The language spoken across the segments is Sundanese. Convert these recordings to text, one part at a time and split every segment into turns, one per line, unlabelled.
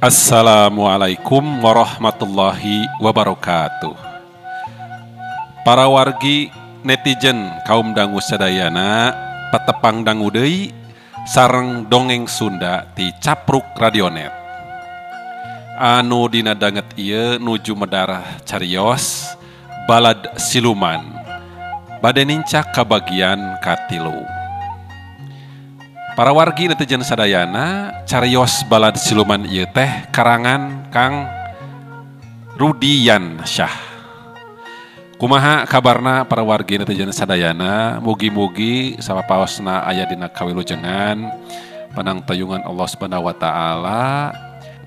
Assalamualaikum warahmatullahi wabarakatuh. Para wargi netizen kaum dangu sadayana patepang dangu deui sareng dongeng Sunda ti Capruk Radionet. Anu dina danget ieu nuju medarah carios balad siluman bade nincak ka bagian katilu. Para wargi netizen sadayana, carios balad siluman ieu teh karangan Kang Rudiansyah. Kumaha kabarna para wargi netizen sadayana, mugi-mugi sapapaosna aya dina kawilujengan panang tayungan Allah Subhanahu wa taala,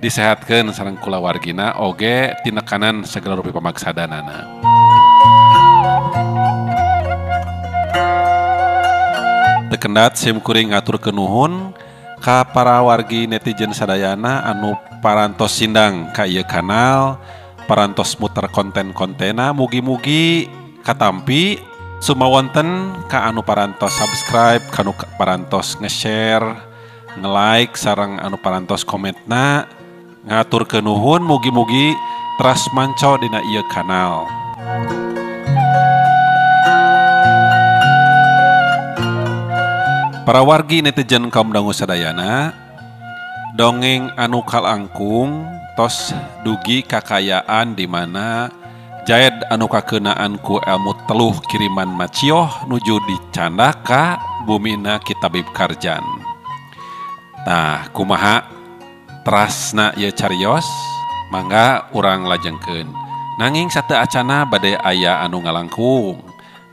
disehatkeun sareng kulawargina oge tinekanan segala rupi pamaksadanana. Tekendat sim kuring ngaturkeun nuhun ka para wargi netizen sadayana anu parantos sindang ka ieu kanal, parantos muter konten-kontena, mugi-mugi katampi sumawonten ka anu parantos subscribe, ka anu parantos nge-share, nge-like sareng anu parantos komentna, ngaturkeun nuhun mugi-mugi teras manco dina ieu kanal. Para wargi netizen kaum dangu sadayana, dongeng anu kalangkung tos dugi kakayaan di mana Jaed anu kakeunaan ku elmu teluh kiriman Macioh nuju dicandak ka bumina Ki Tabib Karjan. Tah kumaha terasna ieu carios, mangga urang lajengkeun. Nanging sateu acana bade aya anu ngalangkung,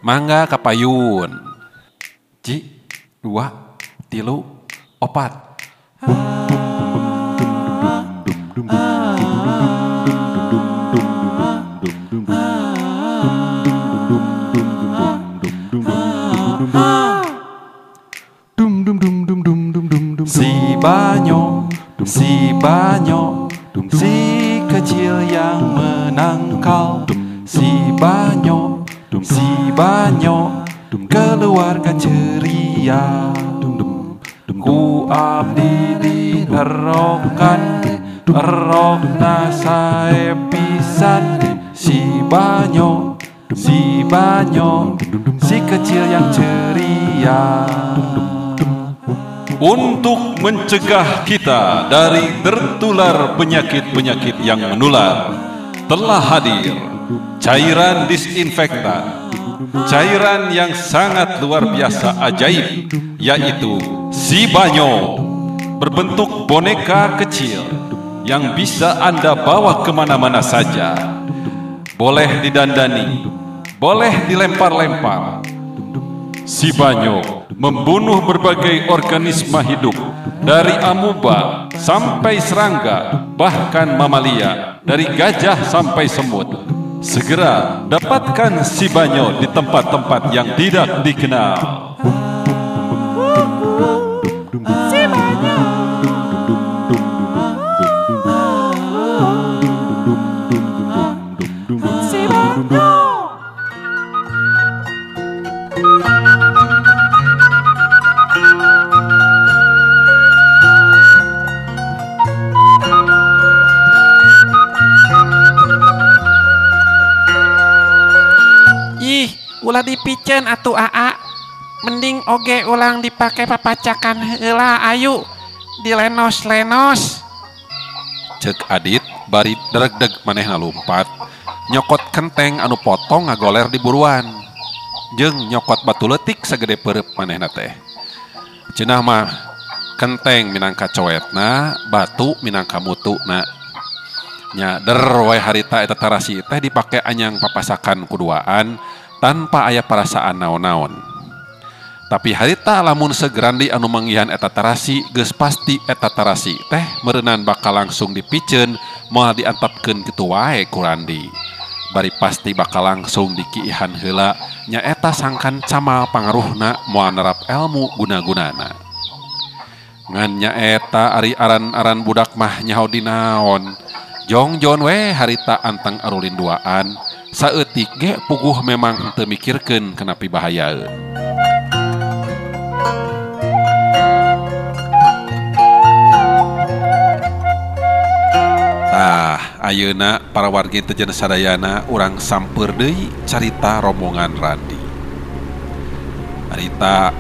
mangga kapayun. Ji, 2, 3, 4. Si Banyo, si kecil yang menangkal. Si Banyo, si Banyo, keluarga ceria. Ku abdi dierokan, erokna sae pisan. Si Banyo, si Banyo, si kecil yang ceria. Untuk mencegah kita dari tertular penyakit-penyakit yang menular, telah hadir cairan disinfektan, cairan yang sangat luar biasa ajaib, yaitu Si Banyo, berbentuk boneka kecil yang bisa Anda bawa kemana-mana saja. Boleh didandani, boleh dilempar-lempar. Si Banyo membunuh berbagai organisme hidup, dari amuba sampai serangga, bahkan mamalia, dari gajah sampai semut. Segera dapatkan Si Banyo di tempat-tempat yang tidak dikenal.
Si Banyo. Si Banyo. Ih, ulah dipiceun atuh aa. Mending oge ulang dipake papacakan heula ayu dilenos-lenos.
Cek Adit bari dregdeg manehna lumpat, nyokot kenteng anu potong ngagoler di buruan. Jeung nyokot batu leutik sagede peureub manehna teh. Cenah mah kenteng minangka coetna, batu minangka mutuna. Nya der wae harita eta tarasi teh dipake anyang papasakan kuduaan tanpa aya perasaan naon-naon. Tapi harita lamun segerandi anu manggihan eta tarasi geus pasti eta tarasi teh meureunan bakal langsung dipiceun moal diantapkeun kitu wae ku Randi. Bari pasti bakal langsung dikiihan heula nyaeta sangkan camal pangaruhna moal nerap elmu guna-gunana. Ngan nyaeta ari aran-aran budak mah nyaho dinaon. Jongjon we harita anteng arulin duaan, saeutik ge puguh memang teu mikirkeun kenapi bahayaeun. Tah, ayeuna para wargi tejen sadayana urang sampeur deui carita rombongan Randi. Harita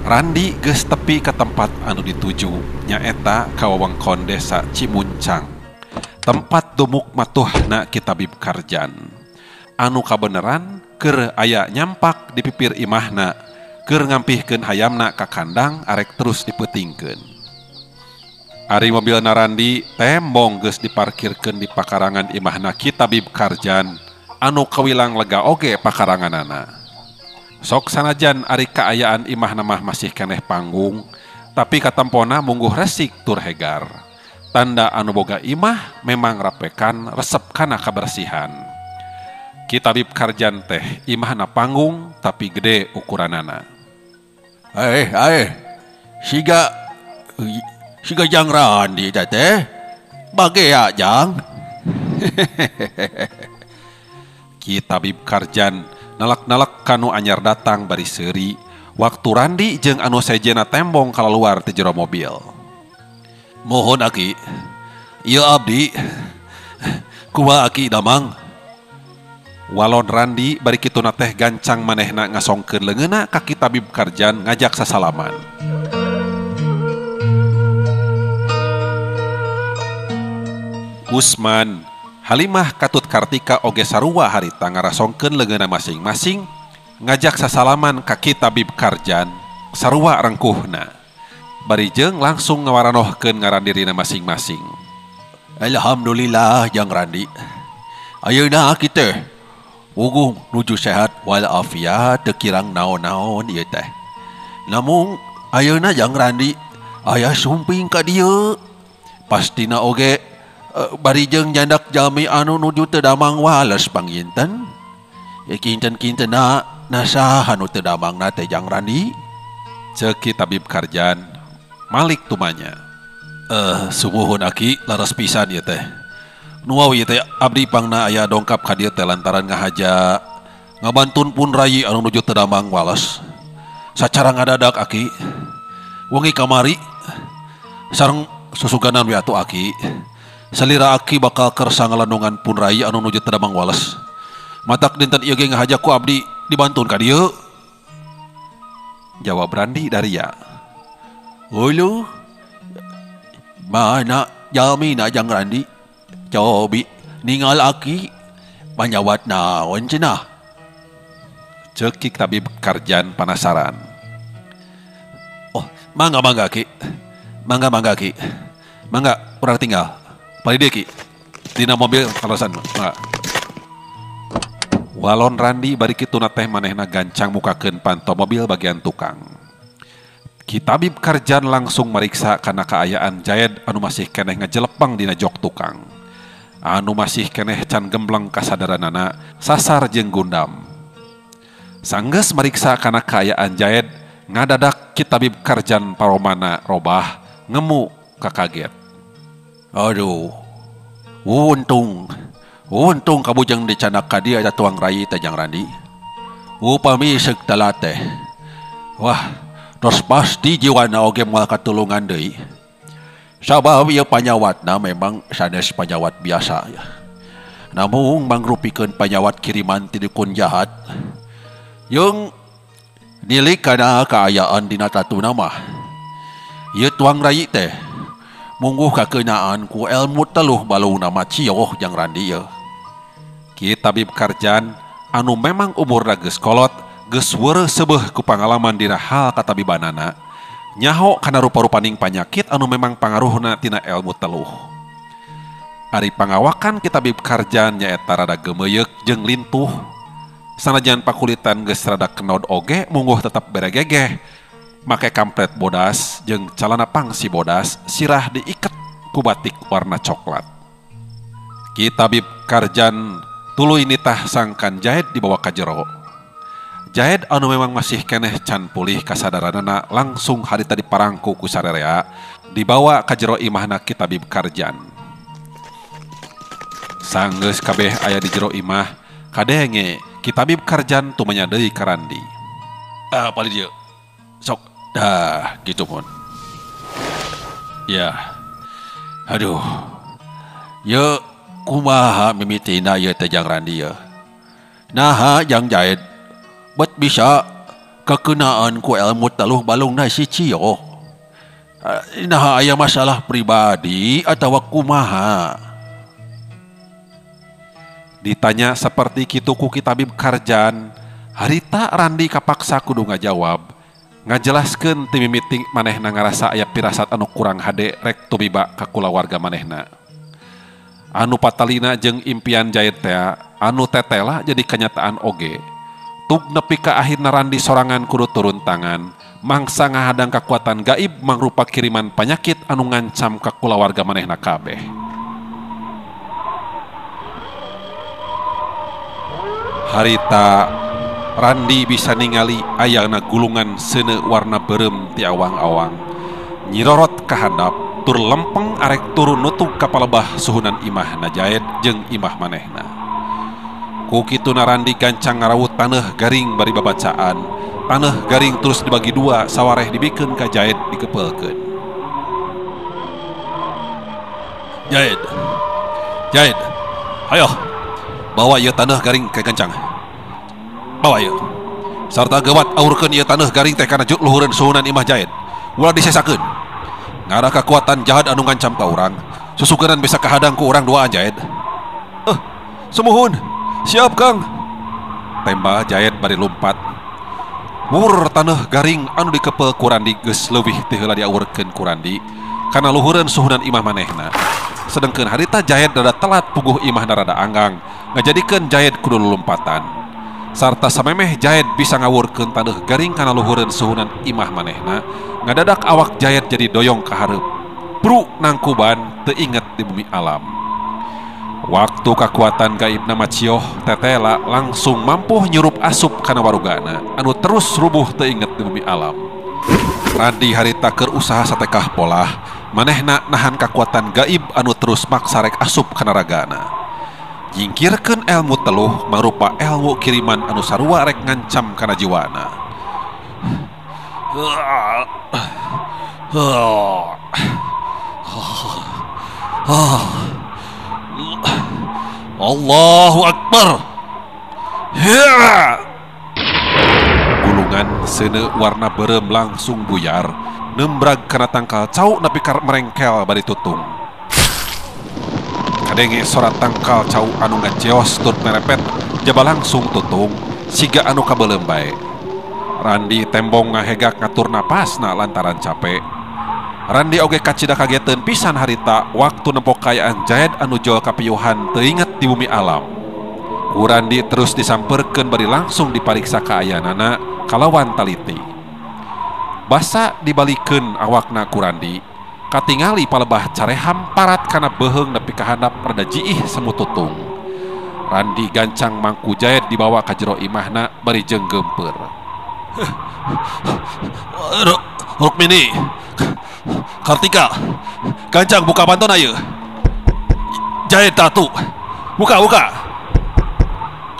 Randi geus tepi ka tempat anu dituju, nyaeta ka wewengkon desa Cimuncang. Tempat dumuk matuhna Ki Tabib Karjan. Anu kabeneran keur aya nyampak di pipir imahna, keur ngampihkeun hayamna ka kandang arek terus dipeutingkeun. Ari mobilna Randi tembong geus diparkirkeun di pakarangan imahna Ki Tabib Karjan, anu kawilang lega oge pakaranganana. Sok sanajan ari kaayaan imahna mah masih keneh panggung, tapi katempona mungguh resik tur hegar. Tanda anu boga imah memang rapekan resep kana kabersihan. Ki Tabib Karjan teh imahna panggung tapi gede ukuranana.
Siga siga jang Randi teh bagea jang.
Ki Tabib Karjan nalak-nalak kanu anyar datang bari seuri waktu Randi jeung anu sejena tembong kalaluar ti jero mobil.
Mohon aki, ieu abdi kumaha aki damang.
Walon Randi bari kituna teh gancang manehna ngasongkeun leungeunna ka Ki Tabib Karjan ngajak sasalaman. Usman, Halimah katut Kartika oge sarua harita ngarasongkeun leungeunna masing-masing ngajak sasalaman ka Ki Tabib Karjan sarua rengkuhna. Bari jeung langsung ngawaranohkeun ngaran dirina masing-masing.
Alhamdulillah jang Randi. Ayeuna aki teh wuguh nuju sehat walafiat teu kirang naon-naon ieu teh. Namun ayeuna jang Randi aya sumping ka dieu. Pastina oge bari jeung nyandak jalmi anu nuju teu damang wales panginten. Ya kinten-kintenna nasaha nu teu damangna teh jang Randi.
Ceuk Ki Tabib Karjan malik tumanya.
Sumuhun aki laras pisan ieu teh. Nu wau ieu teh abdi pangna aya dongkap ka dieu teh lantaran ngahaja ngabantun pun rayi anu nuju teu damang wales. Sacara ngadadak aki wengi kamari sareng susuganan we atuh aki. Salira aki bakal kersa ngalandungan pun rayi anu nuju teu damang wales. Matak dinten ieu ge ngahaja ku abdi dibantun ka dieu.
Jawab Randi daria.
Ulu mana jalmina jang Randi? Cobi ningal aki panyawat naon cenah.
Ceuk Ki Tabib Karjan panasaran.
Oh, mangga mangga ki. Mangga mangga ki. Mangga urang tinggal. Palih ki.
Dina mobil kalasan mangga. Walon Randi bari kituna teh manehna gancang mukakeun panto mobil bagian tukang. Ki Tabib Karjan langsung mariksa kana kaayaan Jaed anu masih keneh ngajelepang dina jok tukang. Anu masih keneh can gembleng kasadaranana sasar jeung gundam. Sanggeus mariksa kana kaayaan Jaed ngadadak Ki Tabib Karjan paromana robah ngemu kakaget.
Aduh, untung kabujeng dicanak ka dieu eta tuang rayi teh jang Randi. Upami seuk telat teh. Wah, terus pasti jiwana oge moal katulungan deui. Sabab ieu panyawatna memang sanes panyawat biasa. Namun mangrupikeun panyawat kiriman ti dukun jahat. Jeung nilik kana kaayaan dina tatuna mah. Ieu tuang rayi teh mungguh kakeunaan ku elmu teluh balungna mah cioh jang Randi ieu.
Ki Tabib Karjan anu memang umurna geus kolot geus weureuh seubeuh ku pangalaman dina hal katabibanana nyaho kana rupa-rupaning panyakit anu memang pangaruhna tina elmu teluh. Ari pangawakan Ki Tabib Karjan nyaeta rada geumeuyeuk jeung lintuh. Sanajan pakulitan geus rada kenod oge mungguh tetep beregegeh. Make kampret bodas jeung calana pangsi bodas sirah diiket ku batik warna coklat. Ki Tabib Karjan tuluy nitah sangkan Jaed dibawa ka jero. Jaed anu memang masih keneh can pulih kasadaranana langsung harita diparangku ku sarerea dibawa ka jero imahna Ki Tabib Karjan. Sanggeus kabeh aya di jero imah kadenge Ki Tabib Karjan tumanya deui ka Randi.
Palih dieu. Sok dah gitu pun. Ya. Aduh. Ye Kumaha mimitina ieu teh Jang Randi ye? Naha Jang Jaid bet bisa kekenaan ku ilmu teluh balungna si Cio. Naha aya masalah pribadi atawa kumaha?
Ditanya seperti kitu ku Ki Tabib Karjan, harita Randi kapaksa kudu ngajawab. Ngajelaskeun ti mimiti manehna ngarasa aya pirasat anu kurang hade rek tumiba ka kulawarga manehna. Anu patalina jeung impian Jaid tea, anu tetela jadi kenyataan oge. Tug nepi ka akhirna Randi sorangan kudu turun tangan, mangsa ngahadang kakuatan gaib mangrupa kiriman panyakit anu ngancam ka kulawarga manehna kabeh. Harita Randi bisa ningali ayana gulungan seuneu warna beureum ti awang-awang. Nyirorot ka handap tur lempeng arek turun nutug ka palebah suhunan imahna Jaid jeung imah manehna. Ku kituna Randi gancang ngarawut taneuh garing bari babacaan. Taneuh garing terus dibagi dua, sawareh dibikeun ka Jaid dikepeulkeun.
Jaid. Jaid. Hayo. Bawa ieu taneuh garing ka gancang. Bawa ieu. Sarta geuwat aurkeun ieu taneuh garing teh kana luhureun suhunan imah Jaid. Ulah disesakeun. Ngarah kekuatan jahat anu ngancam ka urang. Susukenan bisa kahadang ku urang duaan Jaid. Sumuhun. Siap Kang.
Tembal Jaid bari lumpat. Wur taneuh garing anu dikepel ku Randi geus leuwih ti heula diawurkeun ku Randi kana luhureun suhunan imah manehna. Sedengkeun harita Jaid rada telat puguh imahna rada anggang, ngajadikeun Jaid kudu lulumpatan. Sarta samemeh Jaid bisa ngawurkeun taneuh garing kana luhureun suhunan imah manehna, ngadadak awak Jaid jadi doyong ka hareup. Bru nangkuban teu inget di bumi alam. Waktu kakuatan gaibna macioh tetela langsung mampu nyurup asup kana warugana anu terus rubuh teu inget di bumi alam. Randi harita keur usaha satekah polah, manehna nahan kakuatan gaib anu terus maksa rek asup kana ragana. Nyingkirkeun ilmu teluh mangrupa ilmu kiriman anu sarua rek ngancam kana jiwana.
Allahu Akbar.
Gulungan seuneu warna beureum langsung buyar, nembrag kana tangkal cau nepi ka merengkel bari tutung. Kadenge sora tangkal cau anu ngajeos tur merepet jaba langsung tutung siga anu kabeuleum bae. Randi tembong ngahegak ngatur napasna lantaran capek. Randi oge kacida kageteun pisan harita waktu nempo kaayaan Jaid anu jol kapiyuhan teu inget di bumi alam. Ku Randi terus disamperkeun bari langsung dipariksa kaayaanana kalawan taliti. Basa dibalikeun awakna ku Randi, katingali palebah careham parat kana beuheung nepi ka handap rada jiih semu tutung. Randi gancang mangku Jaid dibawa ka jero imahna bari jeung geumpeur.
Rukmini, Kartika, gancang buka pantona ieu. Jaid tatu. Buka, buka.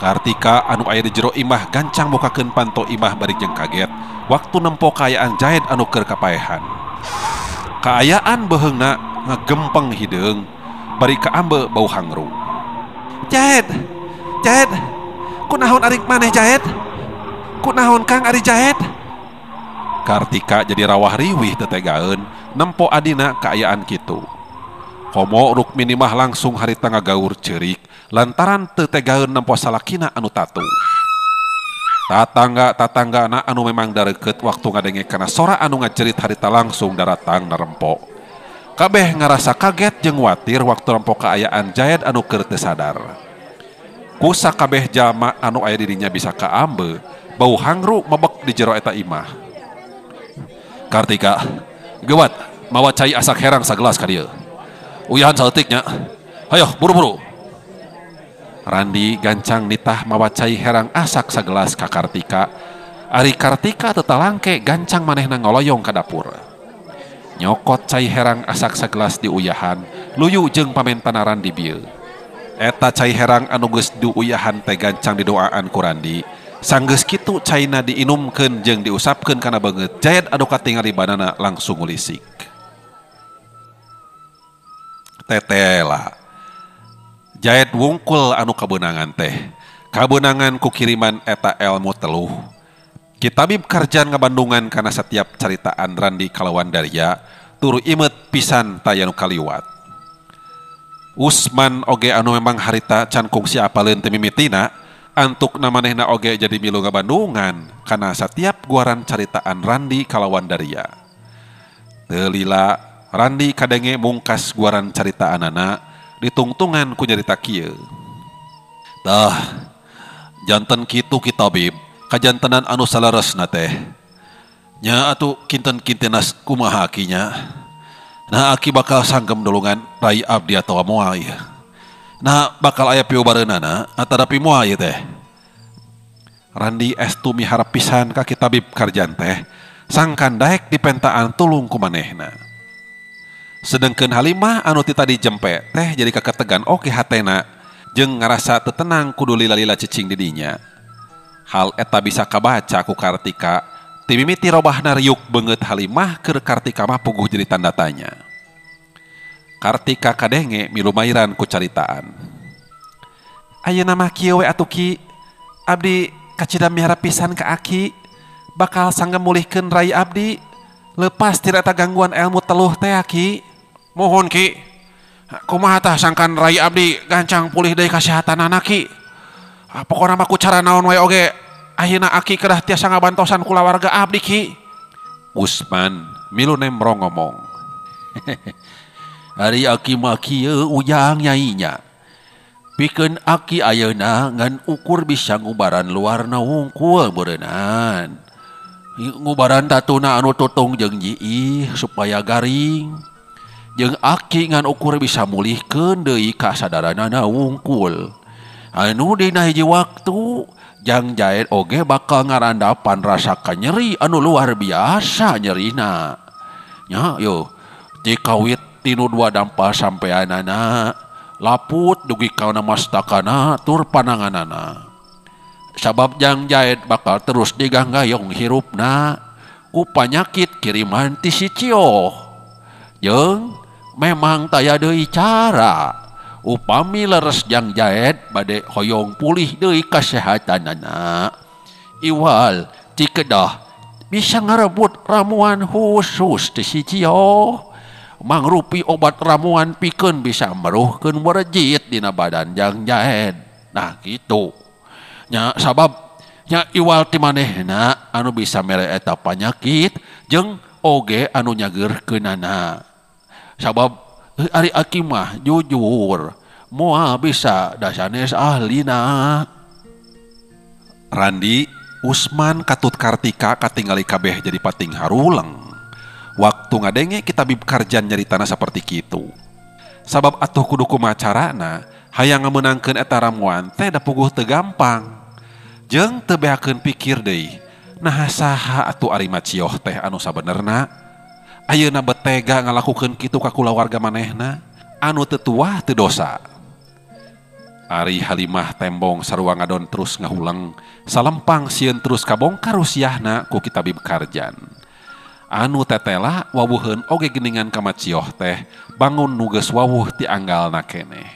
Kartika anu aya di jero imah gancang mukakeun panto imah bari jeung kaget waktu nempo kaayaan Jaid anu keur kapaehan. Kaayaan beuheungna ngagempeng hideung bari kaambe bau hangru. Jaid, Jaid, kunaon ari maneh Jaid? Kunaon Kang ari Jaid? Kartika jadi rawah riwih tetegaeun nempo adina kaayaan kitu. Komo Rukmini mah langsung harita ngagaur ceurik lantaran teu tegaeun nempo salakina anu tatu. Tatangga-tatanggana anu memang dareukeut waktu ngadenge kana sora anu ngajerit harita langsung daratang narempo. Kabeh ngarasa kaget jeung watir waktu nempo kaayaan Jaid anu keur teu sadar. Ku sakabeh jalma anu aya di dinya bisa kaambe, bau hangru mebek di jero eta imah.
Kartika, geuwat mawa cai asak herang sagelas ka dieu. Uyahan saeutik nya. Hayo, buru-buru.
Randi gancang nitah mawa cai herang asak sagelas ka Kartika. Ari Kartika teu talangke gancang manehna ngoloyong ka dapur. Nyokot cai herang asak sagelas diuyahan, luyu jeung pamentana Randi bieu. Eta cai herang anu geus diuyahan teh gancang didoaan ku Randi. Sanggeus kitu caina diinumkeun jeung diusapkeun kana beungeut Jaid anu katingali banana langsung ngulisik. Tetela. Jaed wungkul anu kabeunangan teh. Kabeunangan ku kiriman eta elmu teluh. Ki Tabib Karjan ngabandungan kana setiap caritaan Randi kalawan Daria turu imet pisan taya nu kaliwat. Usman oge anu memang harita can kungsi apaleun teu mimitina antuk manehna oge jadi milu ngabandungan kana setiap guaran caritaan Randi kalawan Daria. Teu lila Randi kadenge mungkas guaran caritaanana ditungtungan ku nyarita kieu.
Tah, janten kitu Ki Tabib, kajantenan anu saleresna teh. Nya atuh kinten-kintenas kumaha akinya. Nah aki bakal sanggem dulungan rai abdi atawa moal ieu. Nah bakal aya piubareunana atanapi moal ieu teh.
Randi estu miharep pisan ka Ki Tabib Karjan teh, sangkan daek dipentaan tulung ku manehna. Sedengkeun Halimah anu ti tadi jempe teh jadi kaketegan oge hatena jeung ngarasa teu tenang kudu lila-lila cicing di dinya. Hal eta bisa kabaca ku Kartika. Ti mimiti robahna riuk beungeut Halimah keur Kartika mah puguh jadi tanda tanya. Kartika kadenge milumairan ku caritaan. Ayeuna mah kieu we atuh Ki, abdi kacida miharep pisan ka aki bakal sanggem mulihkeun rai abdi lepas ti eta gangguan elmu teluh teh Aki.
Mohon Ki, kumaha tah sangkan rai abdi gancang pulih deui kasehatanana Ki. Pokona mah ku cara naon wae oge ayeuna aki kedah tiasa ngabantosan kulawarga abdi Ki.
Usman milu nemrong ngomong.
Ari aki mah kieu ujang nyainya. Pikeun aki ayeuna ngan ukur bisa ngubaran luarna wungkul beureunan. Ngubaran tatuna anu tutung jeung jiih supaya garing. Jeung aki ngan ukur bisa mulihkeun deui kasadaranana wungkul. Anu dina hiji waktu Jang Jaed oge bakal ngarandapan rasa kanyeri anu luar biasa nyerina. Nya yo ti kawit tinu dua dampa sampeanana laput dugi kana mastakana tur pananganana. Sabab Jang Jaed bakal terus diganggayong hirupna ku panyakit kiriman ti si Cio. Jeung memang taya deui cara upami leres Jang Jaed bade hoyong pulih deui kasehatanana. Iwal ti kedah bisa ngarebut ramuan khusus ti si Cio. Mangrupi obat ramuan pikeun bisa meruhkeun werejit dina badan Jang Jaed. Nah kitu. Nya sabab nya iwal ti manehna anu bisa mere eta panyakit jeung oge anu nyageurkeunana. Sabab ari aki mah jujur moal bisa dasanes ahlina.
Randi Usman katut Kartika katingali kabeh jadi pating haruleng. Waktu ngadenge Ki Tabib Karjan nyaritana saperti kitu. Sabab atuh kudu kumaha carana hayang ngamenangkeun eta ramuan teh da puguh teu gampang. Jeung teu beakeun pikir deui. Naha saha atuh ari macioh teh anu sabenerna? Ayeuna betega ngalakukeun kitu ka kulawarga manehna anu teu tuah teu dosa. Ari Halimah tembong sarua ngadon terus ngahuleng salempang sieun terus kabongkar rusiahna ku Ki Tabib Karjan. Anu tetela wawuheun oge geuningan ka macioh teh bangun nu geus wawuh ti anggalna keneh.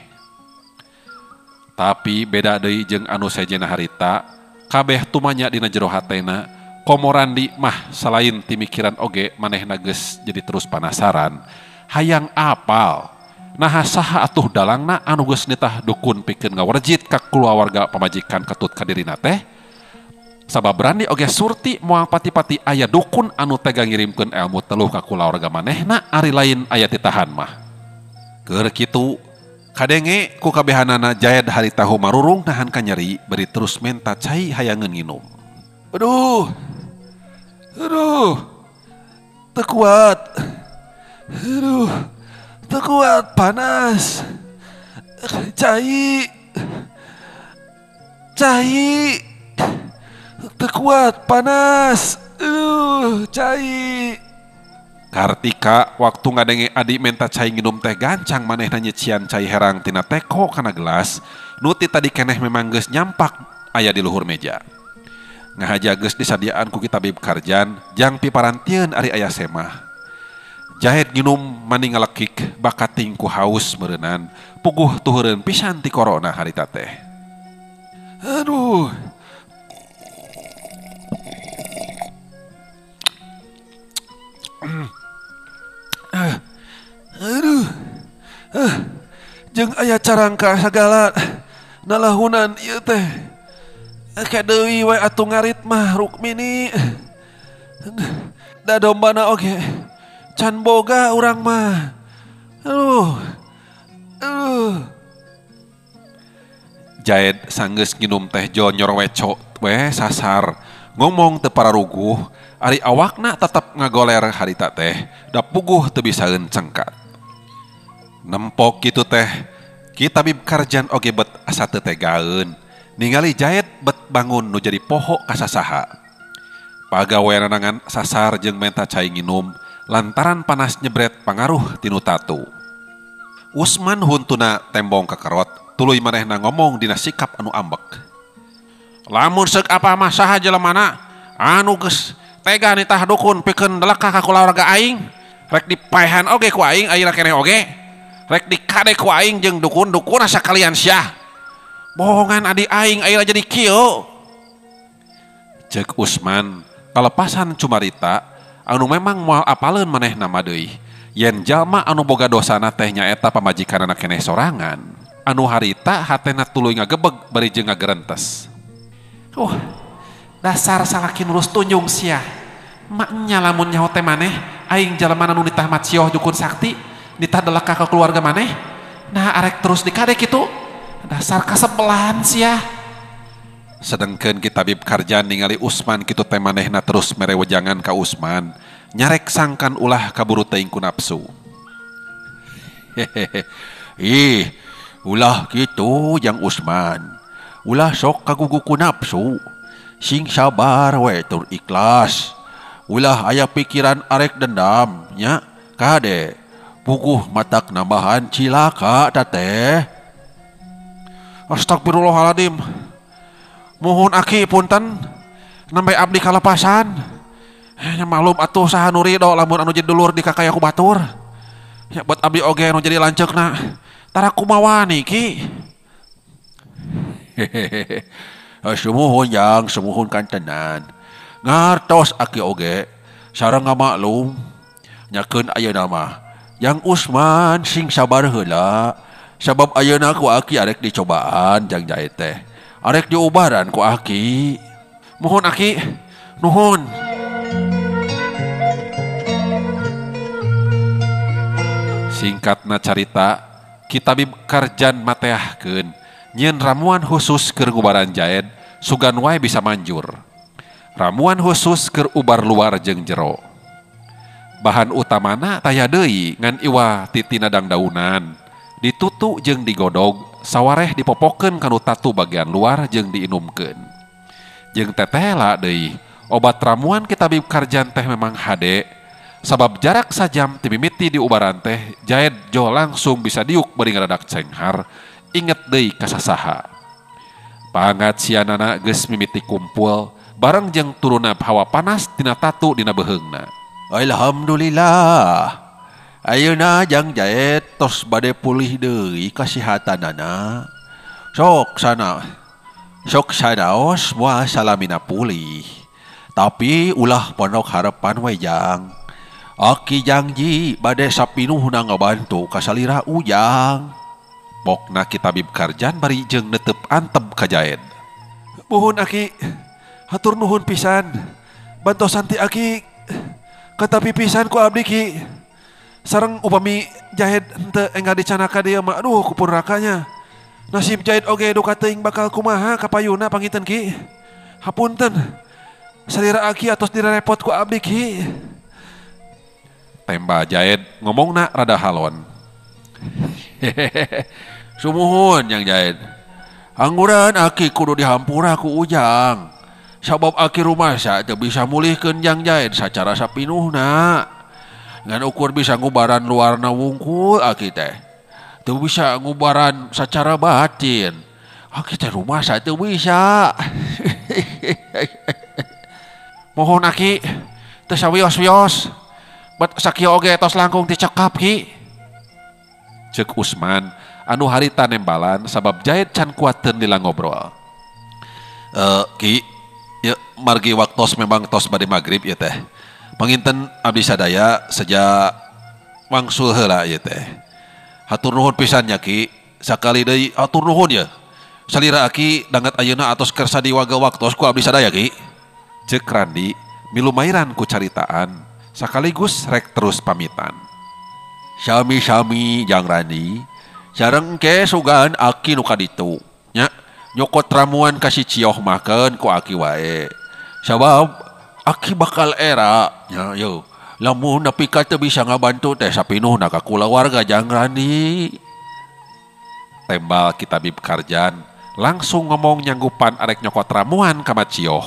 Tapi beda deui jeung anu sejenna harita, kabeh tumanya dina jero hatena. Komo Randi mah salain timikiran oge manehna geus jadi terus panasaran hayang apal naha saha atuh dalangna anu geus nitah dukun pikeun ngawerjit ka kulawarga pamajikan ketut ka dirina teh. Sabab Randi oge surti moal pati-pati aya dukun anu tega ngirimkeun elmu teluh ka kulawarga manehna ari lain aya titahan mah. Keur kitu kadenge ku kabehanana Jaed harita humarurung nahan ka nyeri bari terus menta cai hayangeun nginum.
Aduh. Aduh, teu kuat. Aduh, teu kuat panas. Cai. Cai. Teu kuat panas. Aduh, cai.
Kartika waktu ngadenge adi menta cai nginum teh gancang manehna nyecian cai herang tina teko kana gelas nu ti tadi keneh memang geus nyampak aya di luhur meja. Ngahaja geus disadiaan ku Ki Tabib Karjan jang piparantieun ari aya semah. Jahed nginum mani ngalekik bakating ku haus meureunan puguh tuheureun pisan ti corona harita teh. Aduh. Aduh. Jeung aya carangka sagala nalahunan ieu teh. Ka deui we atuh ngarit mah Rukmini. Da dombana oge can boga urang mah. Aduh. Aduh. Jaed sanggeus nginum teh jol nyorweco we sasar ngomong teu pararuguh ari awakna tetep ngagoler harita teh da puguh teu bisaeun cengkat. Nempok kitu teh Ki Tabib Karjan oge bet asa teu tegaeun ningali Jaed bet bangun nu jadi poho ka sasaha. Pagaweanana sasar jeung menta cai nginum lantaran panas nyebret pangaruh tinu tatu. Usman huntuna tembong kakerot tuluy manehna ngomong dina sikap anu ambek.
Lamun seuk apa mah saha jelemana anu geus tega nitah dukun pikeun delekah ka kulawarga aing, rek dipaehan oge ku aing ayeuna keneh oge, rek dikade ku aing jeung dukun-dukun sakalian sia. Bohongan adi aing ayeuna jadi kieu.
Ceuk Usman kalepasan cumarita anu memang moal apaleun manehna mah deui. Yen jalma anu boga dosana teh nyaeta pamajikanana keneh sorangan. Anu harita hatena tuluy ngagebeg bari jeung ngagerentes.
Dasar salaki nurus tunjung sia. Maknya lamun nyaho teh maneh aing jalmana nu nitah macioh dukun sakti nitah delekah ka keluarga maneh. Nah arek terus dikade kitu. Dasar kasebelahan sia.
Sedengkeun Ki Tabib Karjan ningali Usman kitu teh manehna terus mere wejangan ka Usman. Nyarek sangkan ulah kaburu teuing ku nafsu. Hehehe. Ih, ulah kitu jang Usman. Ulah sok kagugu ku nafsu. Sing sabar we tur ikhlas. Ulah aya pikiran arek dendam nya kade. Puguh matak nambahan cilaka teteh.
Astagfirullahaladzim. Mohon aki punten nembe abdi kalepasan. Nya malum atuh saha nu ridho lamun anu jadi dulur di kakaya ku batur. Ya buat abdi oge anu jadi lanceukna. Tara kumawani ki.
Hehehe. Sumuhun jang, sumuhun kantenan. Ngartos aki oge sareng ngamaklum nyakeun ayeuna mah. Jang Usman sing sabar heula. Sabab ayeuna ku aki arek dicobaan jang Jae teh. Arek diubaran ku aki.
Nuhun aki, nuhun.
Singkatna carita, Ki Tabib Karjan mateahkeun nyieun ramuan khusus keur ngubaran Jaed sugan wae bisa manjur. Ramuan khusus keur ubar luar jeung jero. Bahan utamana taya deui ngan iwa titina dangdaunan. Ditutu jeung digodog, sawareh dipopokeun kanu tatu bagian luar jeung diinumkeun. Jeung tetela deui, obat ramuan Ki Tabib Karjan teh memang hade. Sabab jarak sajam ti mimiti diubaran teh Jaed jo langsung bisa diuk bari ngadadak cenghar, inget deui ka sasaha. Pangat sianana geus mimiti kumpul bareng jeung turunna hawa panas tina tatu dina beheungna.
Alhamdulillah. Ayeuna jang Jaed tos bade pulih deui kasihatanana. Sok sana. Sok sanaos moal salamina pulih. Tapi ulah pondok harapan we jang. Aki janji bade sapinuhna ngabantu ka salira ujang.
Pokna Ki Tabib Karjan bari jeung netep antep ka Jaed.
Muhun aki, hatur nuhun pisan. Bantosan ti aki katapi pisan ku abdi ki. Sareng upami Jahed henteu enggal dicanaka dieu mah aduh kupun rakanya. Nasib Jahed oge duka teuing bakal kumaha kapayuna pangiten ki. Hapunten. Salira aki atos direpot ku abdi ki.
Temba Jahed ngomongna rada halon.
Hehehe. Sumuhun yang Jahed. Angguran aki kudu dihampura ku ujang. Sabab aki rumasa teu bisa mulihkeun jang Jahed sacara sapinuhna. Ngan ukur bisa ngubaran luarna wungkul aki teh. Teu bisa ngubaran sacara batin. Aki teh rumasa teu bisa.
Mohon aki teu sawios-wios. Bet sakieu oge tos langkung dicekap Ki.
Cek Usman anu harita nembalan sabab Jaid can kuateun lila ngobrol.
Ki, ya margi waktos memang tos bade magrib ieu teh. Panginten abdi sadaya seja wangsul heula ieu teh. Hatur nuhun pisan nya Ki, sakali deui hatur nuhun ya. Salira aki dangat ayeuna atos kersa diwaga waktos ku abdi sadaya Ki.
Cek Randi milumairan ku caritaan sakaligus rek terus pamitan.
Sami-sami Jang Randi, sareng ke sugan aki nu kaditu nya nyokot ramuan ka si Cioh makeun ku aki wae. Sabab aki bakal era nya yo. Lamun nepi ka teu bisa ngabantu teh sapinuhna ka kulawarga Jang Randi.
Tembal Ki Tabib Karjan langsung ngomong nyanggupan arek nyokot ramuan ka Macioh.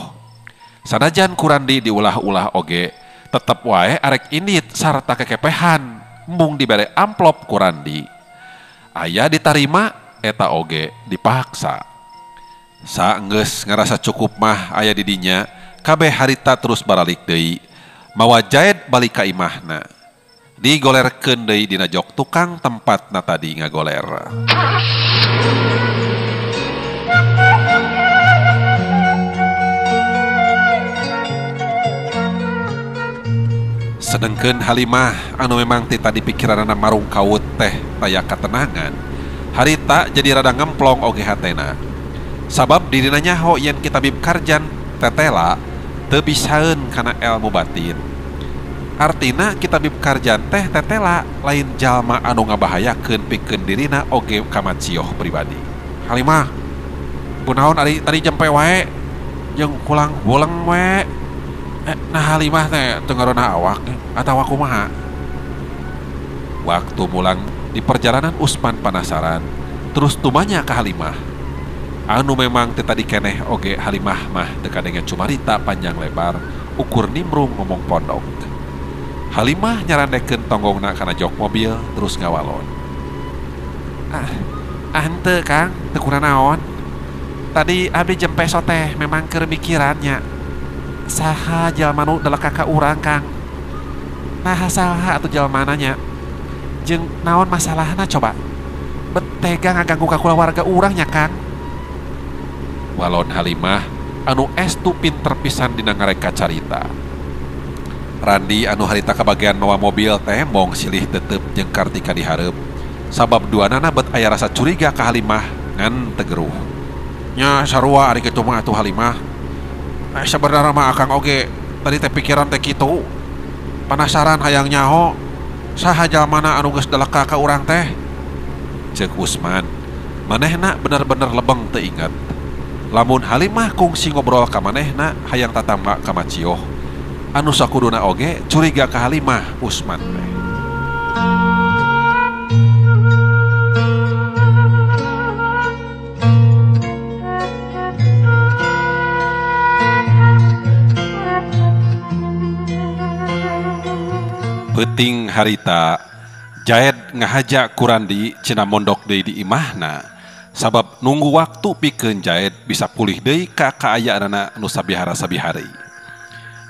Sanajan ku Randi diulah-ulah oge, tetep wae arek indit sarta kekepehan mung dibere amplop ku Randi. Aya ditarima eta oge dipaksa. Saenggeus ngarasa cukup mah aya di dinya, kabeh harita terus baralik deui. Mawa Jaid balik ka imahna. Digolerkeun deui dina jok tukang tempatna tadi ngagoler. Sedengkeun Halimah anu memang ti tadi pikiranana marung kawut teh taya katenangan. Harita jadi rada ngemplong oge hatena. Sabab dirina nyaho yen Ki Tabib Karjan tetela teu bisaeun kana elmu batin. Artina Ki Tabib Karjan teh tetela lain jalma anu ngabahayakeun pikeun dirina oge ka Macioh pribadi.
Halimah, kunaon ari tadi jempe wae jeung kulang buleng we. Nah Halimah teh teu ngaronah awak atawa kumaha?
Waktu mulang di perjalanan Usman penasaran, terus tumanya ka Halimah. Anu memang teu tadi keneh oge Halimah mah teu kadenge cumarita panjang lebar ukur nimrung ngomong pondok. Halimah nyarandekeun tonggongna kana jok mobil terus ngawalon.
Ah henteu Kang, teu kuranaon. Tadi abdi jempe teh memang keur mikirannya. Saha jalma nu deleka ka urang Kang? Nah saha atuh jalmana nya? Jeung naon masalahna coba? Bet tega ngaganggu ka kulawarga urang nya Kang.
Walon Halimah anu estu pinter pisan dina ngareka carita. Randi anu harita kabagian mawa mobil teh mong silih tetep jeung Kartika dihareup. Sabab duanana bet aya rasa curiga ka Halimah ngan tegeruh.
Nya sarua ari kitu mah atuh Halimah. Sebenarnya mah akang oge tadi teh pikiran teh kitu. Penasaran hayang nyaho saha jalmana anu geus deleka ka urang teh.
Ceuk Usman, manehna bener-bener lebeng teu inget. Lamun Halimah kungsi ngobrol ka manehna hayang tatamba ka Macioh. Anu sakuduna oge curiga ka Halimah Usman teh. Peuting harita Jaed ngahaja ku Randi cenah mondok deui di imahna sabab nunggu waktu pikeun Jaed bisa pulih deui ka kaayaanana nu sabihara-sabihari.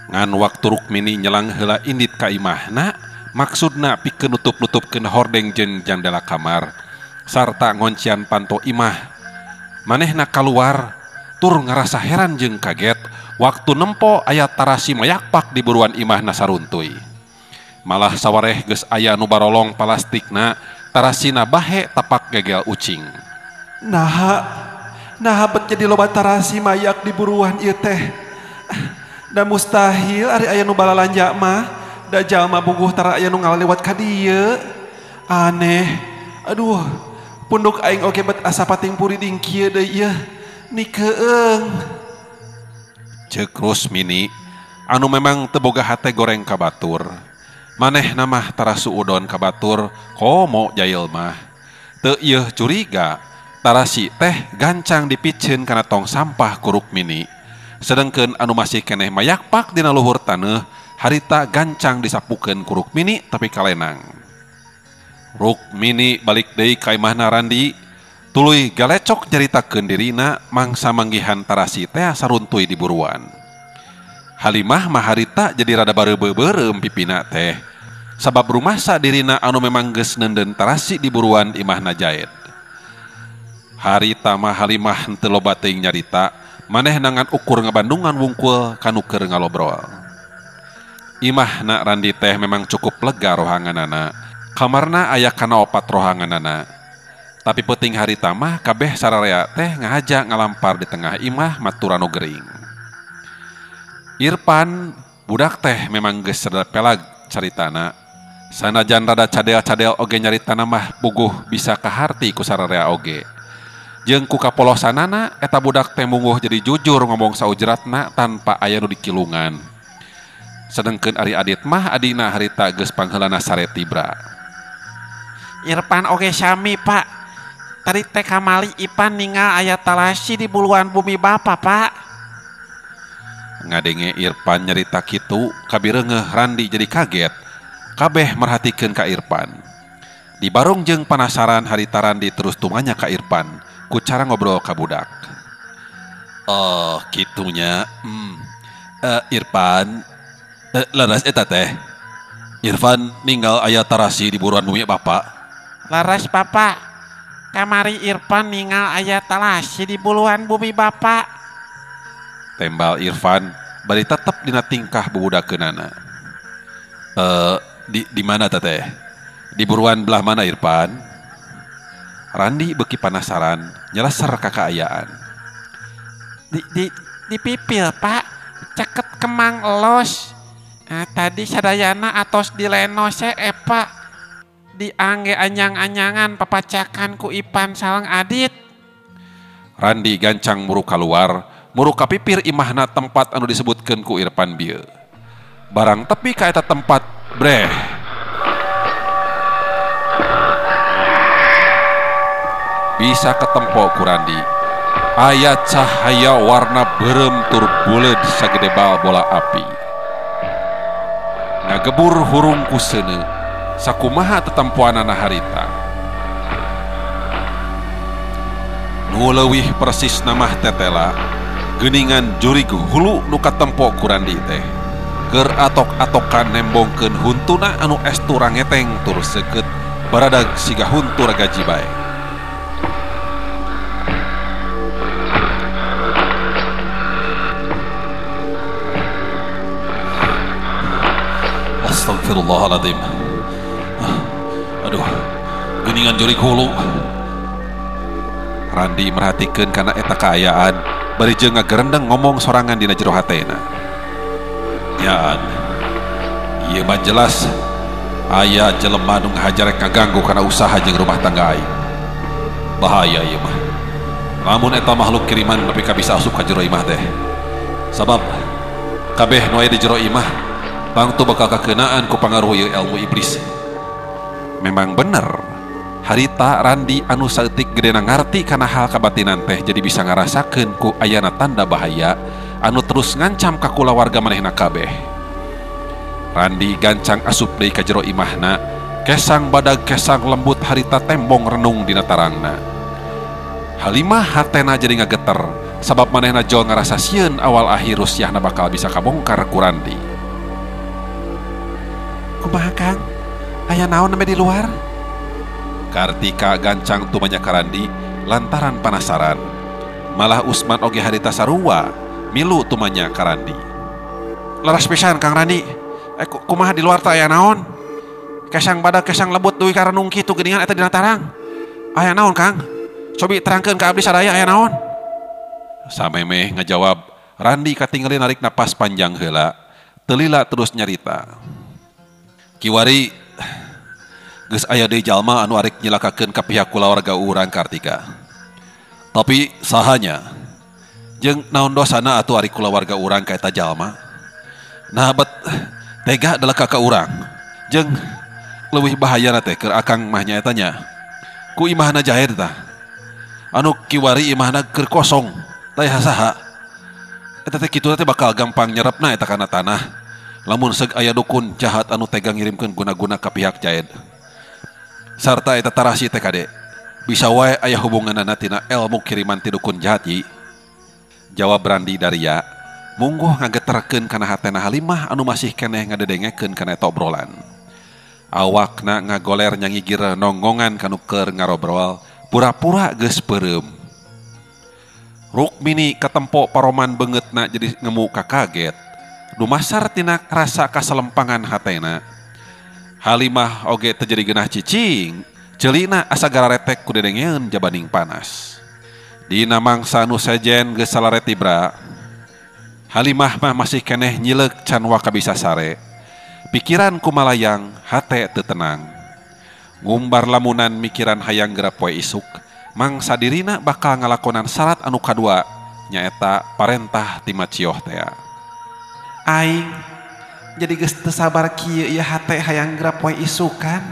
Ngan waktu Rukmini nyelang heula indit ka imahna maksudna pikeun nutup-nutupkeun hordeng jeung jandela kamar sarta ngoncian panto imah. Manehna kaluar tur ngarasa heran jeung kaget waktu nempo aya tarasi mayakpak di buruan imahna saruntuy. Malah sawareh geus aya nu barolong palastikna tarasina bahe tapak gegel ucing.
Naha bet jadi loba tarasi mayak di buruan ieu teh. Da mustahil ari aya nu balalanja mah, da jalma buguh tara aya nu ngalewat ka dieu. Aneh. Aduh, punduk aing oge bet asa pating puriding kieu deui ieu. Nikeung.
Ceuk Rusmini anu memang teu boga hate goreng ka batur. Manehna mah tara suudon ka batur komo jail mah. Teu ieuh curiga tarasi teh gancang dipiceun kana tong sampah ku Rukmini. Sedengkeun anu masih keneh mayakpak dina luhur taneuh harita gancang disapukeun ku Rukmini tapi kalenang. Rukmini balik deui ka imahna Randi tuluy galecok nyaritakeun dirina mangsa manggihan tarasi teh saruntuy di buruan. Halimah mah harita jadi rada bareubeum-beureum pipina teh. Sabab rumasa dirina anu memang geus neunden tarasi di buruan imahna Jaed. Harita mah Halimah henteu loba teuing nyarita, manehna ngan ukur ngabandungan wungkul kanu keur ngalobrol. Imahna Randi teh memang cukup lega rohanganana. Kamarna aya kana opat rohanganana. Tapi peuting harita mah kabeh sararea teh ngahaja ngalampar di tengah imah maturanu gering. Irfan budak teh memang geus rada pelag caritana. Sanajan rada cadel-cadel oge nyaritana mah puguh bisa kaharti ku sararea oge. Jeung ku kapolosanana eta budak teh mungguh jadi jujur ngomong saujratna tanpa aya nu dikilungan. Sedengkeun ari Adit mah adina harita geus pangheulana sare tibra.
Irfan oge sami Pak. Tadi teh kamali Ipan ningal aya talasi di buluan bumi bapa Pak.
Ngadenge Irfan nyarita kitu kabireungeuh Randi jadi kaget. Kabeh merhatikeun ka Irfan. Dibarung jeung panasaran harita Randi terus tumanya ka Irfan ku cara ngobrol ka budak.
Oh, kitunya. Irfan laras eta teh. Irfan ninggal aya tarasi di buruan bumi bapak.
Laras bapak. Kamari Irfan ninggal aya talasi di buluan bumi bapak.
Tembal Irfan bari tetep dina tingkah bubudakeunana. Di mana teteh? Di buruan belah mana Irfan? Randi beuki panasaran nyeleser ka kaayaan.
Di pipil Pak, ceket kemang elos. Nah, tadi sadayana atos dilenos Pak. Diangge anyang-anyangan papacakan ku Ipan sareng Adit.
Randi gancang muru kaluar, muru ka pipir imahna tempat anu disebutkeun ku Irfan bieu. Barang tepi ka eta tempat, breh. Bisa ketempo ku Randi. Aya cahaya warna beureum tur buleud sagede bal bola api. Ngagebur hurung ku seuneu, sakumaha tetempoanana harita. Nu leuwih persis namah tetela, geuningan jurig hulu nu katempo ku Randi teh. Keur atok-atokan nembongkeun huntuna anu estu rangeteng tur seukeut baradag siga huntu ragaji bae.
Astagfirullahaladzim. Aduh, geuningan jurig hulu.
Randi merhatikeun kana eta kaayaan bari jeung ngagerendeng ngomong sorangan dina jero hatena. Nyaan, ieu mah jelas aya jelema nu ngahajar rek ngaganggu kana usaha jeung rumah tangga aing.
Bahaya ieu mah. Lamun eta makhluk kiriman nepi ka bisa asup ka jero imah teh. Sabab kabeh nu aya di jero imah tangtu bakal kakeunaan ku pangaruh ieu ilmu iblis.
Memang bener, harita Randi anu saeutik gedena ngarti kana hal kabatinan teh jadi bisa ngarasakeun ku ayana tanda bahaya anu terus ngancam ka kulawarga manehna kabeh. Randi gancang asup deui ka jero imahna, kesang badag kesang lembut harita tembong renung dina tarangna. Halimah hatena jadi ngageter sabab manehna jol ngarasa sieun awal akhir rusiahna bakal bisa kabongkar ku Randi.
Kumaha Kang? Aya naon nembe di luar?
Kartika gancang tumanya ka Randi lantaran panasaran. Malah Usman oge harita sarua milu tumanya ka Randi.
Laras pisan Kang Randi. Kumaha di luar teh aya naon? Kesang badag kesang lembut duwi ka renung kitu geuningan eta dina tarang. Aya naon Kang? Cobi terangkeun ka abdi sadaya aya naon?
Samemeh ngajawab, Randi katingali narik napas panjang heula. Telila terus nyarita.
Kiwari geus aya deui jalma anu arek nyilakakeun ka pihak kulawarga urang Kartika. Tapi sahanya jeung naon dosana atuh ari kulawarga urang ka eta jalma? Nah bet tega adalah ka urang. Jeung leuwih bahayana teh keur akang mah nyaeta nya. Ku imahna jahed tah. Anu kiwari imahna keur kosong, teh saha. Eta teh kitu teh bakal gampang nyerepna eta kana tanah. Lamun seug aya dukun jahat anu tega ngirimkeun guna-guna ka pihak jahed. Sarta eta tarasi teh kade. Bisa wae aya hubunganana tina ilmu kiriman ti dukun jahat yi.
Jawab Randi Daria, mungguh ngageterkeun kana hatena Halimah anu masih keneh ngadedengekeun kana eta obrolan. Awakna ngagoler nyangigir nonggongan kanu keur ngarobrol pura-pura geus peureum. Rukmini katempo paroman beungeutna jadi ngemu kakaget. Dumasar tina rasa kaselempangan hatena. Halimah oge teu jadi geunah cicing, ceulina asa gararetek ku dedengeun jabaning panas. Dina mangsa nu sejen geus salaretibra. Halimah mah masih keneh nyileuk can waka bisa sare. Pikiran kumalayang, hate teu tenang. Ngumbar lamunan mikiran hayang geura poe isuk, mangsa dirina bakal ngalakonan syarat anu kadua, nyaeta parentah ti Macioh tea.
Aing jadi geus teu sabar kieu ieu hate hayang geura poe isukan.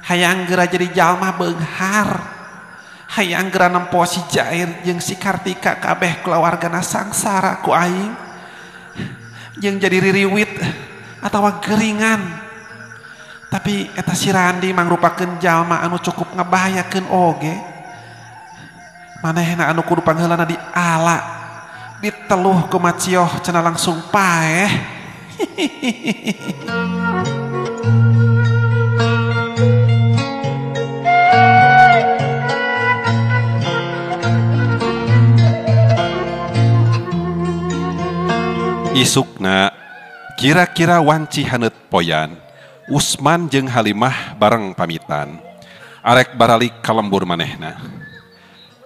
Hayang geura jadi jalma beunghar. Hayang geura nempo si Jair jeung si Kartika kabeh kulawargana sangsara ku aing. Jeung jadi ririwit atawa geringan. Tapi eta si Randi mangrupakeun jalma anu cukup ngebahayakeun oge. Manehna anu kudu pangheulana di ala, diteluh ku Macioh cenah langsung paeh.
Isukna kira-kira wanci haneut poyan, Usman jeung Halimah bareng pamitan. Arek baralik ka lembur manehna.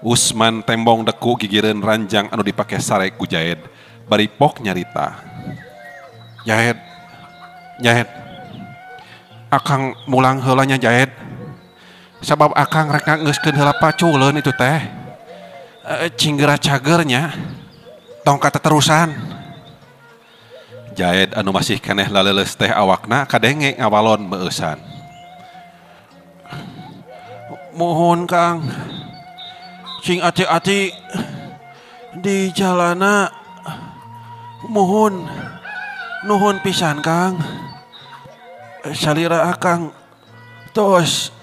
Usman tembong deku gigireun ranjang anu dipake sare ku Jaed, bari pok nyarita. Jaed, Jaed, akang mulang heula nya Jaed. Sabab akang rek ngeuskeun heula paculeun itu teh. Cing geura cager nya. Tong kateterusan. Jaed anu masih keneh laleuleus teh awakna kadenge ngawalon meueusan.
Mohon Kang, cing ati-ati di jalana, mohon nuhun pisan Kang. Salira akang tos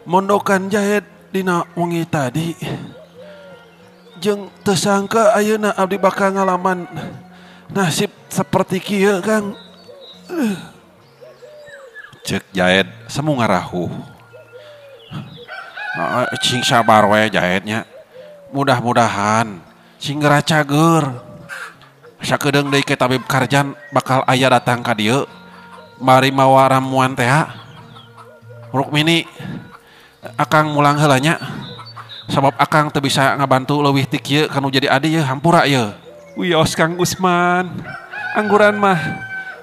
mondokan Jaed dina wengi tadi. Jeung teu sangka ayeuna abdi bakal ngalaman nasib seperti kieu Kang.
Cek Jaed semu ngarahuh.
Cing sabar we Jaednya. Mudah-mudahan cing geura cager. Sakedeung deui ke Tabib Karjan bakal aya datang ka dieu. Mari mawa ramuan teh. Rukmini akang mulang heula nya. Sabab akang teu bisa ngabantu leuwih ti kieu kanu jadi adi yeuh hampura yeuh.
Wios Kang Usman, angguran mah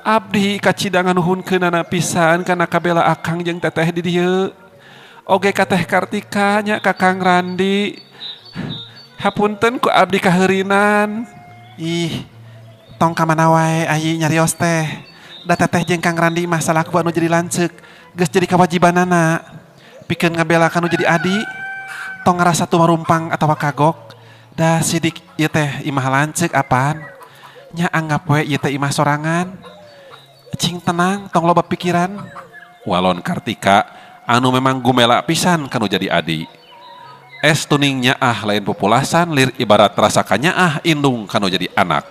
abdi kacida nganuhunkeunana pisan kana kabela akang jeung teteh di dieu. Oge ka Teh Kartika nya ka Kang Randi. Hapunten ku abdi kaheurinan.
Ih, tong ka mana wae ayi nyarios teh. Da teteh jeung Kang Randi mah salaku anu jadi lanceuk, geus jadi kawajibanana. Pikeun ngabela kanu jadi adi, tong ngarasa tumarumpang atawa kagok. Da sidik ieu teh imah lanceuk apaan? Nya anggap we ieu teh imah sorangan. Cing tenang, tong loba pikiran.
Walon Kartika anu memang gumela pisan kanu jadi adi. Es tuning nyaah lain populasan lir ibarat rasa kanyaah indung kanu jadi anak.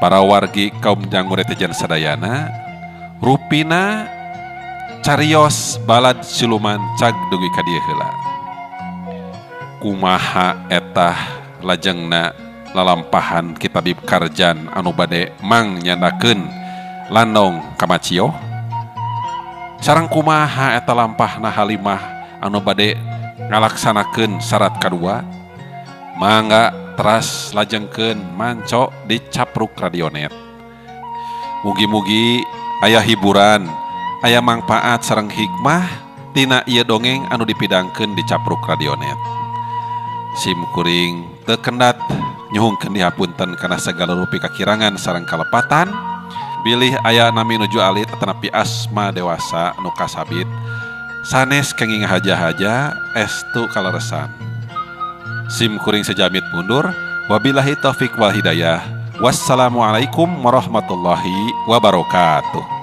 Para wargi kaum janguretijan sadayana rupina carios balad siluman cag dugi ka dieu heula. Kumaha etah lajengna lalampahan Ki Tabib Karjan anu bade mang nyandakeun landong ka Macioh. Sareng kumaha eta lampahna Halimah anu bade ngalaksanakeun syarat kadua. Mangga teras lajengkeun manco di Capruk Radionet. Mugi-mugi aya hiburan, aya mangpaat sareng hikmah tina ieu dongeng anu dipidangkeun di Capruk Radionet. Sim kuring teu kendat nyuhungkeun dihapunten kana sagala rupi kakirangan sareng kalepatan. Bilih aya nami nuju alit atanapi asma dewasa nu kasabit sanes kenging haja-haja estu kaleresan. Sim kuring sejamit mundur. Wabillahi taufik wal hidayah. Wassalamualaikum warahmatullahi wabarakatuh.